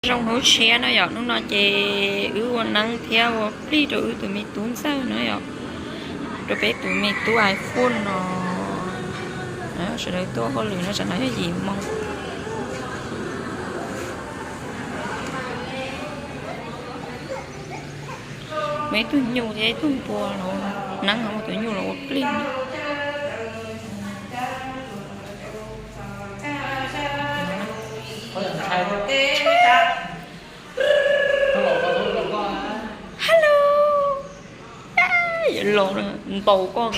Zoo hnub tshiab no yom, hnub no ces wb ua neeb thiab ua plig rau wb tus me tub ntxawg no yom, rau peb tus me tub iPhone no. Sawv daws tuaj hauj lwm no tsam no yog yim moo. Muaj ib tug nyuj thiab ib tug npua los neeb, ho muaj tus nyuj los ua plig. Hello. Yuav los ntaus koj.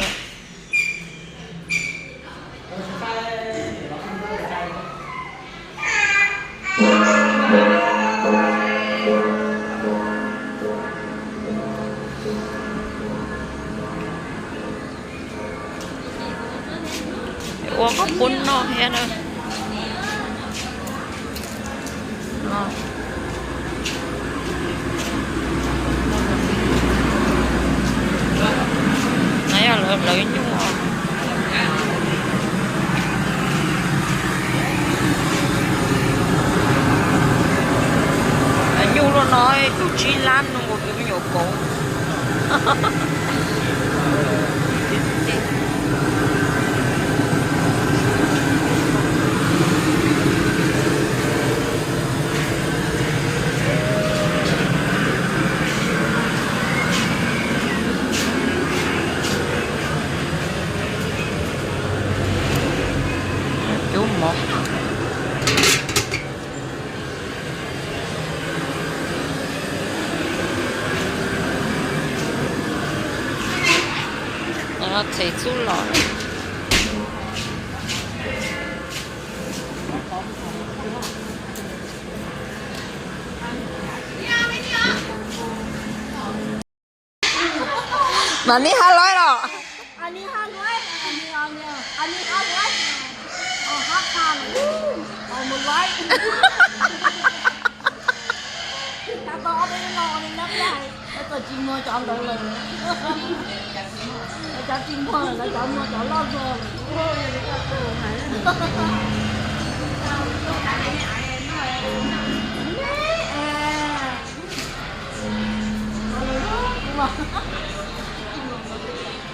Ua qhob pub noj thiab na. No yog lawv nyuj os. Lawv nyuj luaj no ib tug tsib lab nkaus tus me nyuam kauv. Cub mov. Them txuj lom. Mas nej hab loib los? Tsis muag cov ntawd lawm. Lawv cov tsis muag lawm, lawv cov muag cov loj zog lawm.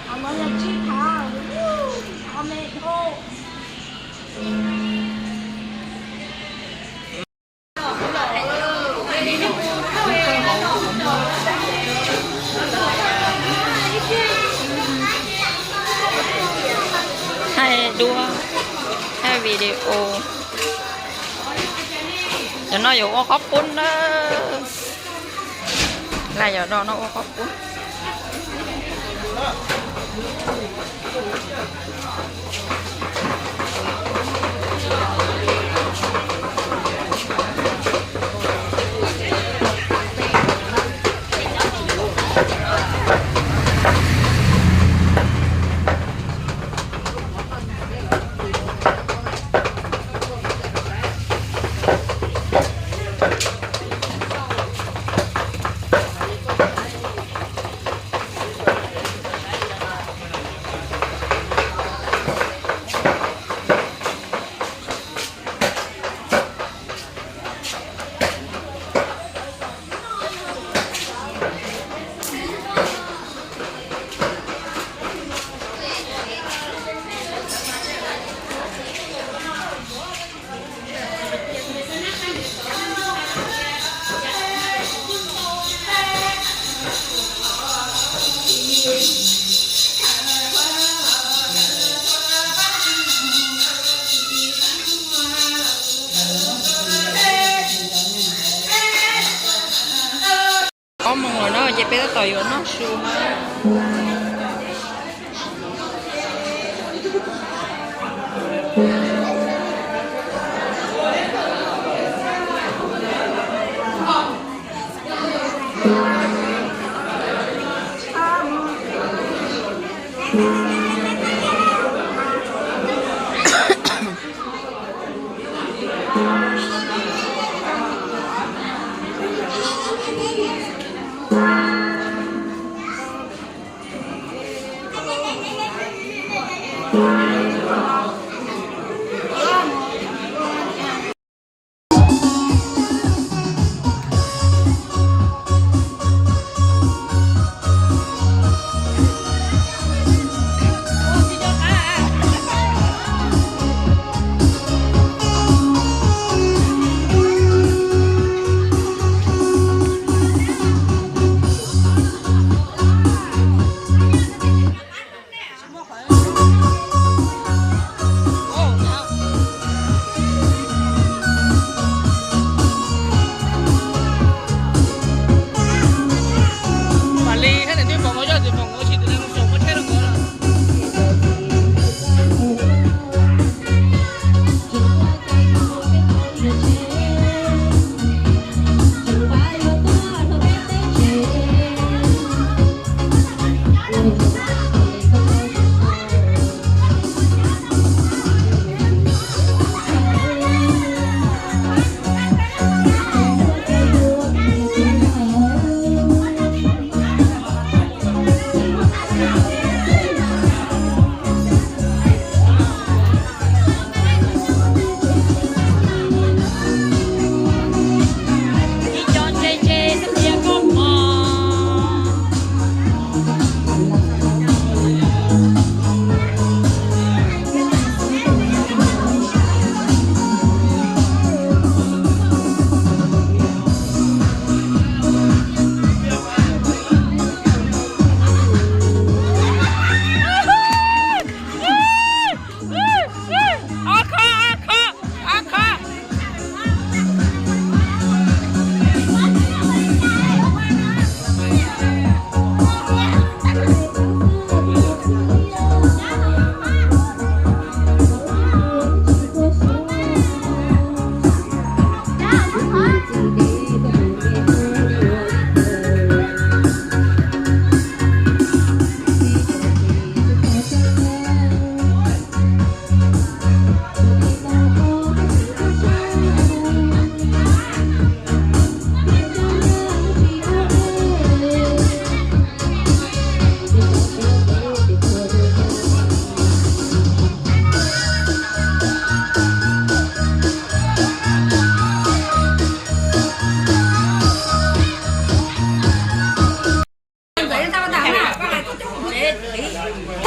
Qhov no yog tsib phav, tsib phav me dhau. Thaij duab, thaij video. Cov no yuav ua qhob pub na. Laj yog do no ua qhob pub. Ob moos lawm no ces peb tab tom yuav noj su na.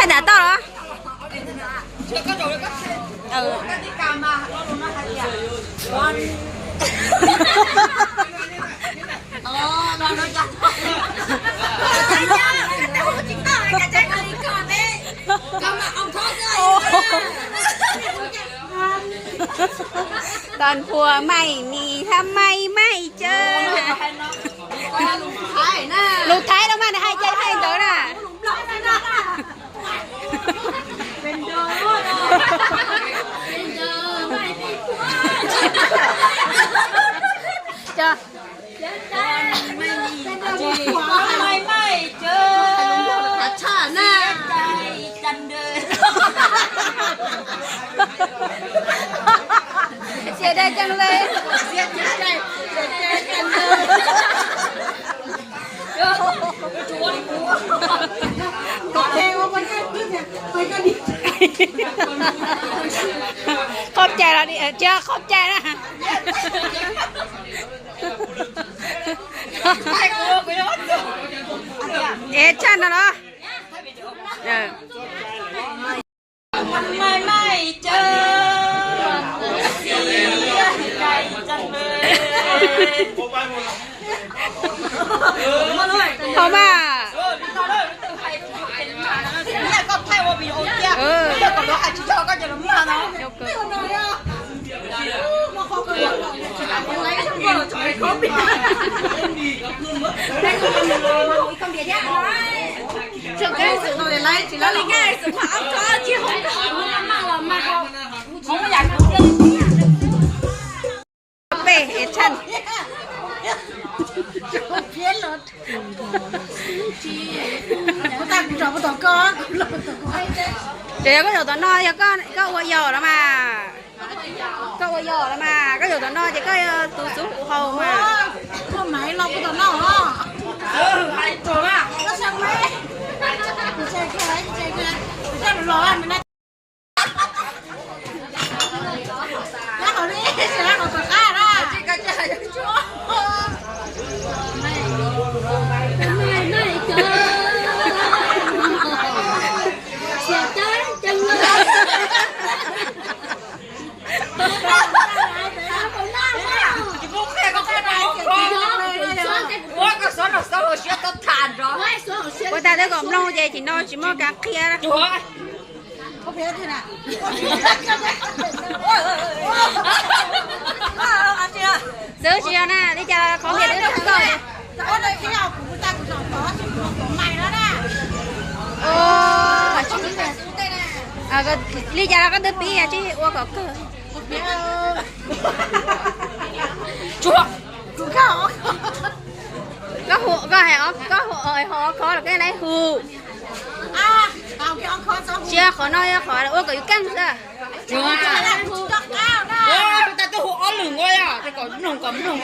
Nram toj los? Toàn phùa mày mì hả mày mày chứ. Lus Thaib no mas nws hais ces hais ntawd na. Sia dai ceeb le. Khov cai los, tsis khov cai na. Es tshaj no los? Thaum mas Peb es tshaj. Ces yog koj zaum tom no yog koj ua yog los mas, koj ua yog los mas, koj zaum tom no ces koj yog tus xub hu hau mas. Ua tag twb kom mloog ces tsis no tsis muaj kab qhia. Xwb tsis yog na, li cas qhov npias twb tag koj. Li cas los koj twb pib tsis ua kom kawg. Koj hu, koj hais, koj hu hov khov los koj laiv hu. Tsis yog qhov no, yog qhov ua kom yus keej xwb. Ua tas twb hu ob lwm nqua yog kom mloog kom mloog.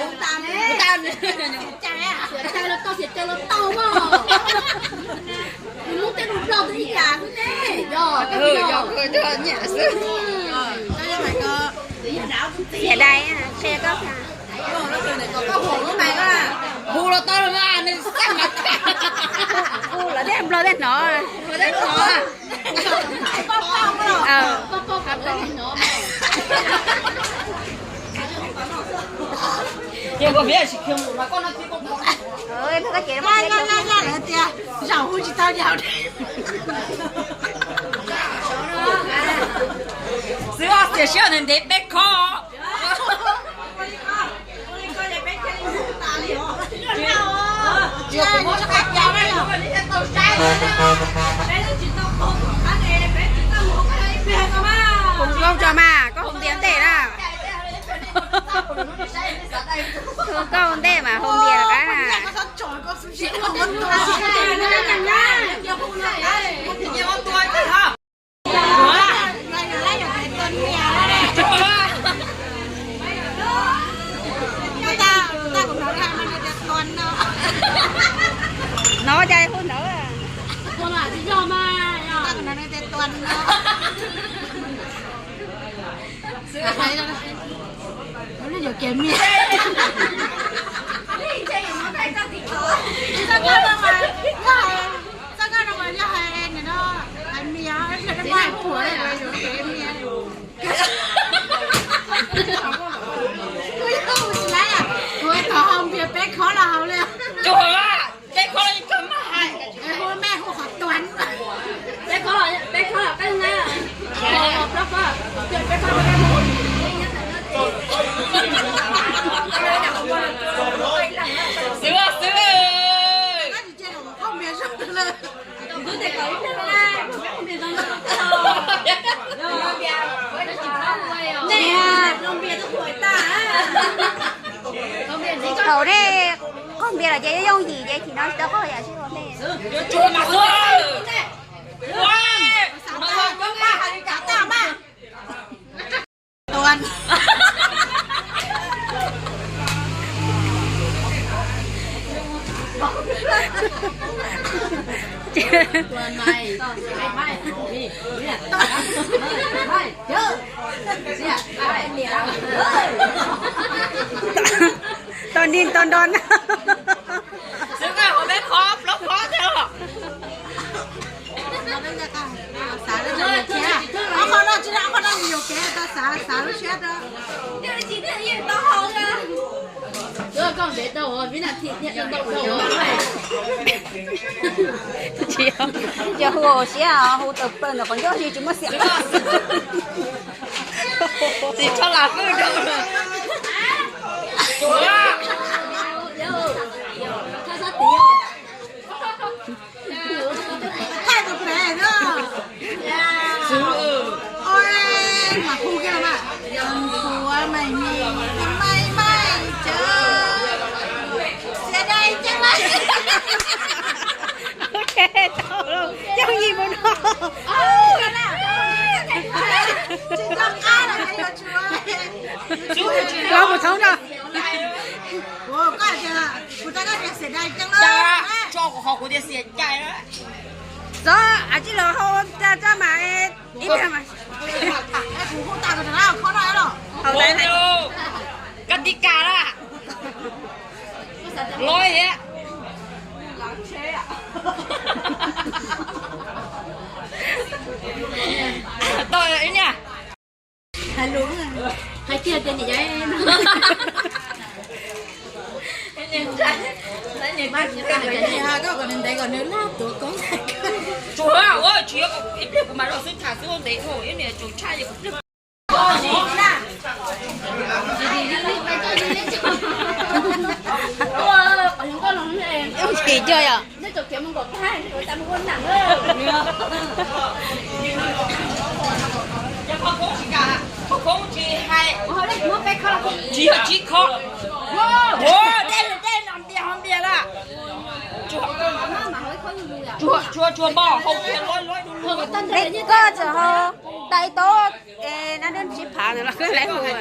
Yog dai, qhia koj. Hu los tau los mas nws xaj mas. Hu los tej nplog tej hnov. Zaum hu tsis tau yam. Xwb tiam sis ntev peb khob. Hu nkauj tso mas, koj hu ntiav ntej na. Hu nkauj ntej mas hu ntiav qab na. Hnov cas hu ntawd. Thaum nej qaug npias lawm ces yooj yim ces chim no tsis tau qaug yam sib ua ntej. Tos nig tos nrov na. Xwb nqaij hauv peb qhov plaub qhov thiab los. Ob qho no tsis, ob qho no mus yuam kev tau xav, xav lub siab rau. Yog hu hauv siab hu tawm plaws ntawm qhov ncauj tsis muaj xiam. Tsis tshua lam hwj rau. Thaij tus pem no. Ua mas hu kiag los mas. Tus npua maim mis, maim maim cawv, xiam dais ceeb lawm. Ok, tau lauj, yooj yim mus no. Tsis tau qab los yuav tsum. Los mus thoob no. Kuv tau koj tias xiam dais ceeb lawm. Tso kuv qhov kuv tias xiam dais lawm. Txhob, a tsis los hau tsa tsa mas ib pliag mas. Kuv hu tas kom rov qab qhov no los. Hau tas. Koj tib kas lawm. Lov thiab. Tau ib niag. Hais lus, hais kiag tias niam yau. Koj kom nws ntev kom nws laj tuav koob. Tsuas ua tsis yog ib pliag kuv mam los xwb tham xwb ua ntev dhau ib niam tsuas tshaj yog kuv pliag. Yooj yim cog yom. Tsis yog tsib khob. Dej, dej no npias ho npias lawm. Tsuag, tsuag npog hau kiag. Koj txawm hau tau ib tau na, sib phav ntawd los koj lawv hu.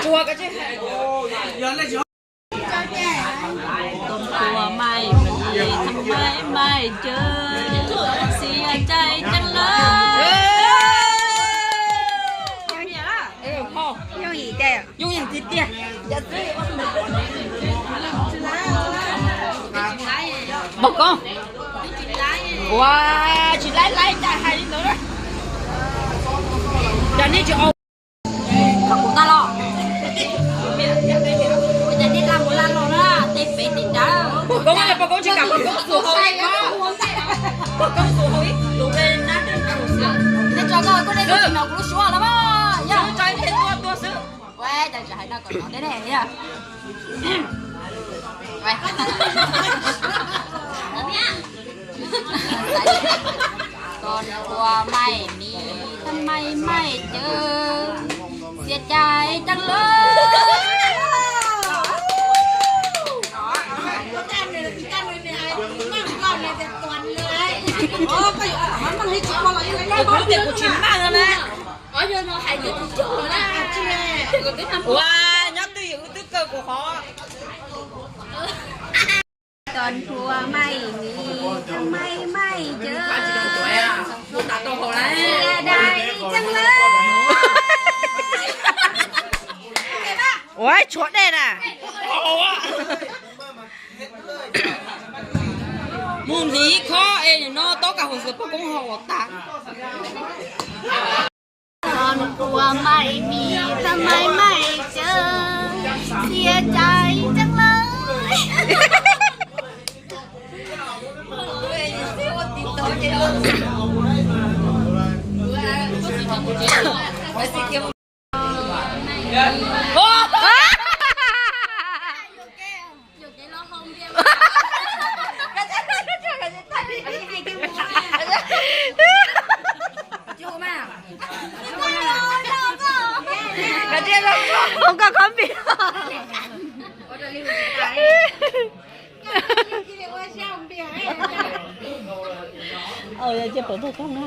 Tsuag koj tsis. Tus npua maim mis, maim maim cawv, xiam dais ceeb lawm. Yooj yim tiag tiag. Npog koob. Ua tsis laib laib cas hais li ntawd. Cas nej tsis au. Qhov kuv tag los. Ua cas nej laj mus laj los na, tej pem tej nrad. Pog koob, pog koob tsis kam pog koob xus hau ib, pog koob xus hau ib tus. Nej tso koj kuj nej kuj tsis hnov kuv lub suab los mas yog. Tso ib tus tuaj xwb. Ua cas tsis hais no kom hnov deb deb. Tus npua maim mis, maim maim cawv, xiam dais ceeb lawm. Kuv lub tias kuv tsis mag no na. Ua nyob twj ywm wb twb kaw kuv qhov. Tus npua maim mis, maim maim cawv, xiam dais ceeb lawm. Ua tshuav dej na. Mus hliv khob es nim no tob kas hauv xwm pog koob hau ua tas. Tus npua maim mis, maim maim cawv, xiam dais ceeb lawm. Ua koj khob npis. Ces pom tau koj na.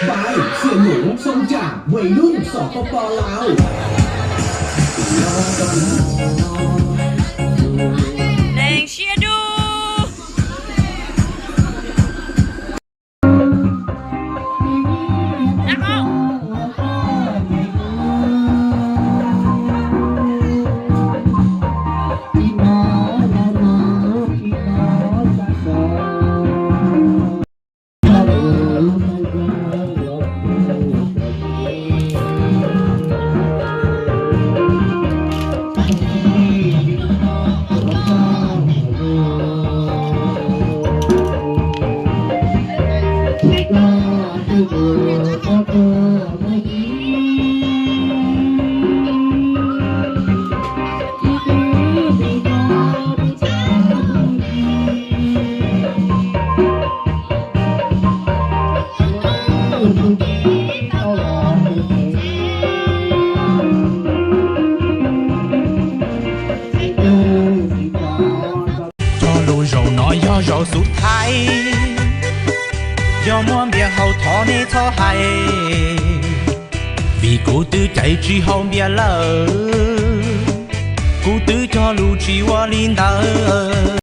Pais, Xiav Num, Soob Tsam, Vais Lub, Xom Pov Pov Lauj. Neeg siab dub. Cog lus zaum no yog zaum xub thaiv, yog muaj npias hau thov nej txhob hais, vim kuv twb caiv tsis haus npias lawm, kuv twb cog lus tsis ua li ntawd.